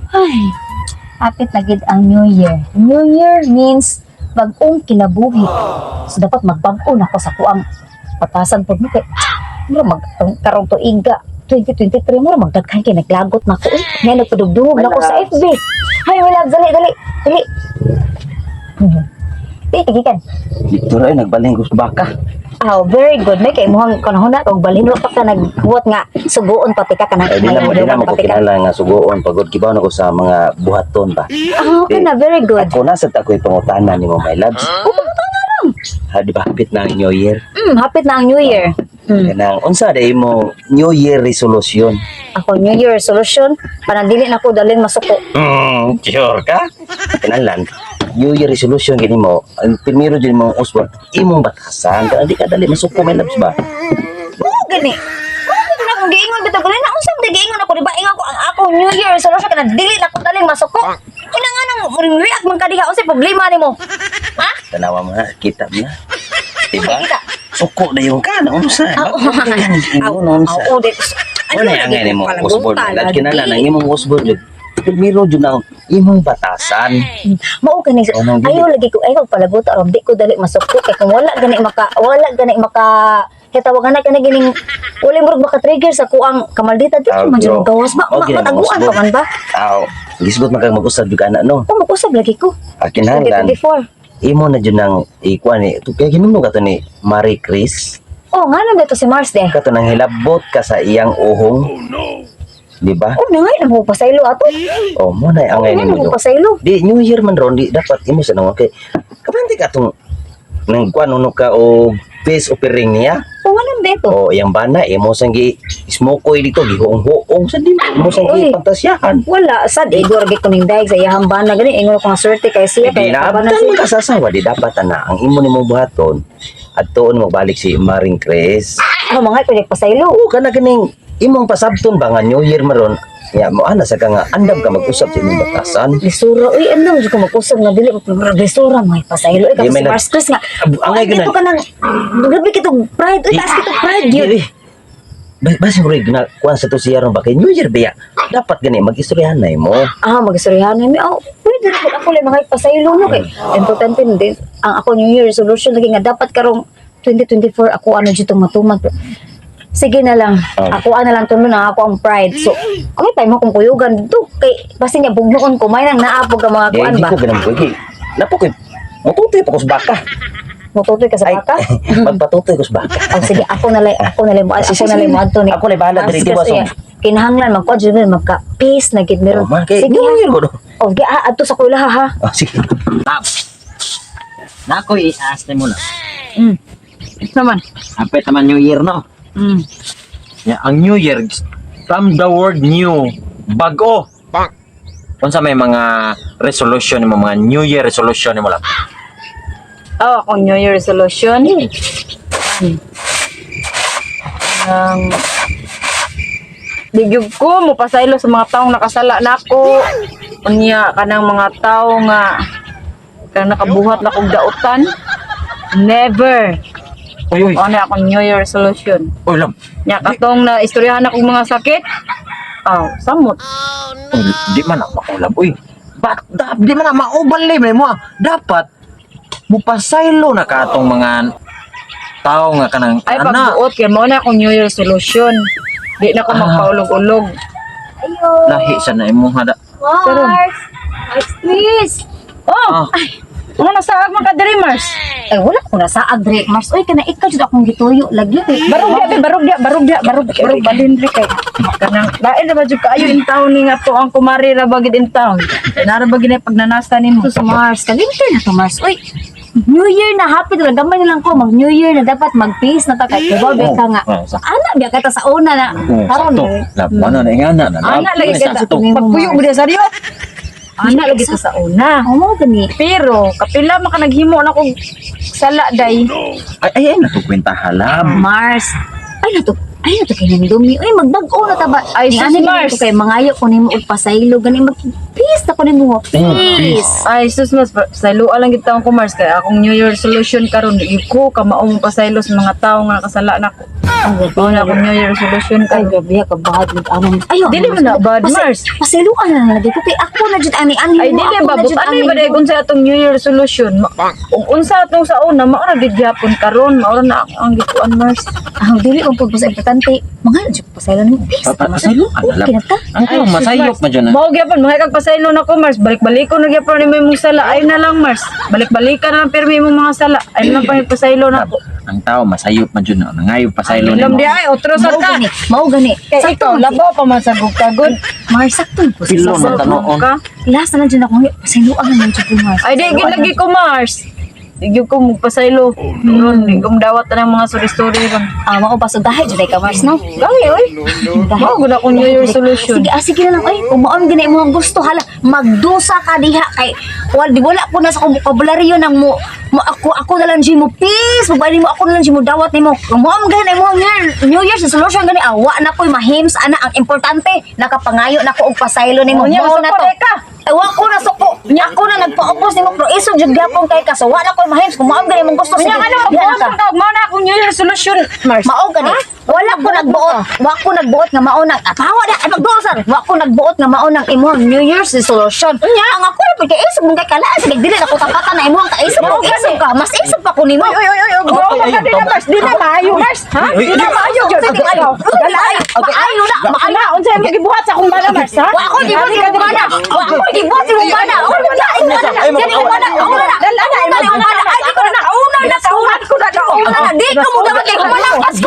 Ay, hapit na gid ang New Year. New Year means bag-ong kinabuhi. So dapat magbag-o na ko sa kuang patasan pud mo kay mura mag ang karong tuiga 2023, mura magdaghan kay naglagot na ko. Uy, ngayon nagpadugdungog na ko sa FB. Hay, wala, dali, dali, dali. Di, tigikan. Dito ra nagbalhin ko sa baka. Oh, very good. May kay imuhang kanahuna og balhin wa pa ka naghuwat nga suguon pati ka kanang Ay, di na mo ko pati ka. kinahanglan nga suguon pagod kibaw na ko sa mga buhaton ba. Ah, okay na, very good. Ako na sa ako'y pangutana nimo, my loves. Oh, pangutana lang. Ha, di ba hapit na ang New Year? Hapit na ang New Year. Kanang unsa day mo New Year resolution? Ako New Year resolution, panandili na ko daling masuko. Sure ka? Kinahanglan New Year resolution gini mo, ang primero din mo usbon, imong batasan kana di ka dali masuko, my loves ba. Oo, gani. Oo, gani na akong giingon bitaw gani na unsa man giingon ako, di ba? Ingon ko ang ako New Year resolution kana dili na ko daling masuko. Una nga nang react man ka diha, unsay problema nimo? Ha? Tanawa mo ha, kita mo na. Diba? Kita. Suko na yung ka na unsa. Aw, Ingon unsa. aw, di. Wala ang ngani mo usbon. Lad kinahanglan ang imong usbon jud. Primero jud ang imong batasan. Mao gani. Anong dili? Ayaw lagi ko ayaw palagot aron di ko dali masuko kay kung wala gani maka hitawagan na kana gining wala murag maka trigger sa kuang kamaldita di Aw, man jud bro. gawas ba Okay, mataguan usbon. pa man ba? Aw, gisgot man kang mag-usab jud ana no. O mag-usab lagi ko. Ah, kinahanglan 2024. imo na jud nang ikuan ni. Kaya ginuno ka to ni Marie Chris. Oh, nga nang dito si Mars de. Kato nang hilabot ka sa iyang uhong. Oh no. Di ba? Oh, nangay na mo pasaylo ato. Oh, mo na ang Oh, ngayon nga na mo. mo pasaylo. Di New Year man ron, di dapat imo sa nang kay kabante ka tong nang kuan uno ka og face offering niya. Oh, nga nang dito. O iyang bana imo sang gi smokoy dito gihuong-huong sa di mo sang Uy. gi pantasyahan. Wala sad igor gi kuning daig sa iyang bana gani ingon ko nga swerte kay siya Di kay na bana abtan siya. man ka sa asawa, di dapat ana ang imo nimo buhaton adtoon magbalik si Maring Chris. Ano mga ko pasaylo. Oo kana ganing imong pasabton ba nga New Year maron ya mo ana sa ka nga andam ka mag-usab sa imong batasan. Lisura, uy, ano, ko mag-usab nga dili, pero lisura, mga pasaylo, uy, Di, kasi may si Mars Chris nga, Ang ay, ay dito ka nang, grabe kitong pride, uy, taas kitong pride, yun. Dili. Basi mo rin na kuan sa to siya ron ba kay New Year ba ya? Dapat gani mag-istoryahan na imo. Ah, mag-istoryahan na oh, pwede rin ako lang mga pasaylo mo, kay, importante din, ang ako New Year resolution, lagi nga, dapat karong 2024, ako ano dito matuman. Sige na lang, ako ano lang tulo na ako ang pride. So, kami pa mo kung kuyugan dito, kay, basta niya, bugnoon ko, may nang naapog ang mga Eh, kuan di ba? ko ganang buhi. Napo koy mututoy pa ko sa baka. Mututoy ka sa Ay, baka? magpatutoy ko sa baka. Oh, sige, ako Sige, na lay sige. mo adto ni. Ako na bahala diri, di ba, Sige, kinahanglan magkuan jud magka peace na gid meron. Oh, man, kay Sige. New Year ko do. Oh, gi ah, adto sa kulaha ha. Oh, sige. Lab. Nako i-ask mo na. Naman. Hapit naman New Year no. Ya, ang New Year from the word new, bago. Unsa may mga resolution nimo, mga New Year resolution nimo, lab? Oh, akong New Year resolution. Ang Digyug ko mopasaylo sa mga taong nakasala nako. Unya kanang mga tao nga kanang nakabuhat na kog dautan. Never. Uy, uy. Ano akong New Year resolution. Uy, lab. Nya katong na istoryahan akong mga sakit. Aw, samot. Uy, di man ako makulab. Uy, bat, da, di man na maubal mo. Ah. Dapat mupasaylo na ka atong mga tao nga kanang Ay ana. pagbuot kay mao na akong New Year resolution. Di na ko magpaulog-ulog. Ayo. Lahi sa na imong hada. Mars. Mars, please. Oh, Ah, ano nasaag man ka diri, Mars? Ay, wala ko na sa agre. Mars, oy, kana ikaw jud akong gituyo lagi kay. Barog dia, be, barog dia, barog dia, barog, barog balin ri kay. Kanang lain ra ba jud kaayo in town ni nga to ang kumari ra ba gid in town. Nara ba gid na pagnanasa nimo. Sa Mars, kalimtan na to Mars. Oy, New Year na happy na gamay na lang ko mag New Year na dapat mag peace na ta kay kabalo ka nga. Oh, Ana biya kita sa una na. Oh, Karon sakto. eh. Lab, ano na ingana na. Lab. Ana lagi Ano, kita. sakto. Pagpuyo mo dia saryo. Ana lagi ta sa una. Oh, mo gani. Pero kapila maka naghimo na kog sala day. Ay, ay, ay, natukwenta halab. Mars. Ay na to kay nandumi. Uy, magbag-o na ta ba? Ay, Ni sus, ani gani Mars. ko kay mangayo ko nimo og pasaylo gani mag peace na ko nimo. Peace. Ay sus mas sayloa lang gid taon ko Mars kay akong New Year resolution karon di ko kamao mo pasaylo sa mga tawo nga nakasala nako. Mao na akong New Year resolution Ay, ka. grabe ka bad with anong. Ayo. Dili man na bad, Mars. Pasayloan na lang lagi ko kay ako na jud ani ani Ay mo, dili ako ba na but jud ano ani ba mo. dai unsa atong New Year resolution? Kung unsa atong sa una mao ra gid gyapon karon, mao ra na ang gikuan, Mars. Ah, dili man pud basta importante. Mga jud pasaylo nimo. Peace. Pasayloan na lang. Okay na ta. Ang tao, masayop man dyan. Ah. Mao gyapon mga kag pasaylo na ko, Mars. Balik-balikon na gyapon ni imong sala. Ay na lang, Mars. Balik-balikan na lang pirmi imong mga sala. Ay na lang pasaylo na ko. Ang tao, masayop man dyan. Nangayo pasaylo Alam nimo. di ay otro sa Mao ka. gani, mao gani. Kay Sakto ikaw man si- labaw pa man sa gugtagod. Mars, sakto po. Pilo man tanoon. Ka. Last na lang dyan ako. Pasayloan na lang dyan ko, Mars. Ay di gid lagi ko, Mars. Di gyud ko magpasaylo. Ron, di ko dawat na ng mga story-story ron. Ah, mao ba so dahil dyan ka, Mars, no? Gani oy. Mao gud akong New Year resolution. Sige, ah, sige na lang. Ay, kung maon gina imong gusto, hala, magdusa ka diha kay wala di wala ko na sa akong bokabularyo nang mo, mo ako ako na lang jud mo peace, mo mo ako na lang jud mo dawat nimo. Kung maon gina imong New Year's resolution gani awa na ko'y mahims ana ang importante nakapangayo na ko og pasaylo nimo. Unya, Mao na masuko to. ka. Ay, wa ko na suko. Ako na nagpaupos nimo pero isog jud gyapon kay ka so wa na ko'y mahims kung maon gani imong gusto Unya sige. ano, diha na magbuhat ka. ka. Mao na akong New Year resolution, Mars. Mao gani. Wala ko nagbuot. Wa ko nagbuot nga mao nang atawa na ay magduol sir. Wa ko nagbuot nga mao nang imong New Year's resolution. Unya ang ako ra kay isog mong kay kalaan sige dili na ko tapatan na imong kaisog mo isog ka mas isog pa ko nimo. Oy, oy, oy, oy, oy, Ay, ay, di na, Mars. Di na maayo, Mars. Ha? Uy, Di na maayo. Sige, maayo. Maayo. Maayo na, maayo. Ana, unsa imong gibuhat sa akong bana, Mars, ha? Wa ako gibuhat sa imong bana. Wa ako gibuhat sa imong bana. Ako na imong bana. Yan imong bana. Ako na. Dala na imong bana. Ay di ko na. Una na Kauna ko na Una na di ko mo dapat kay kumalakas.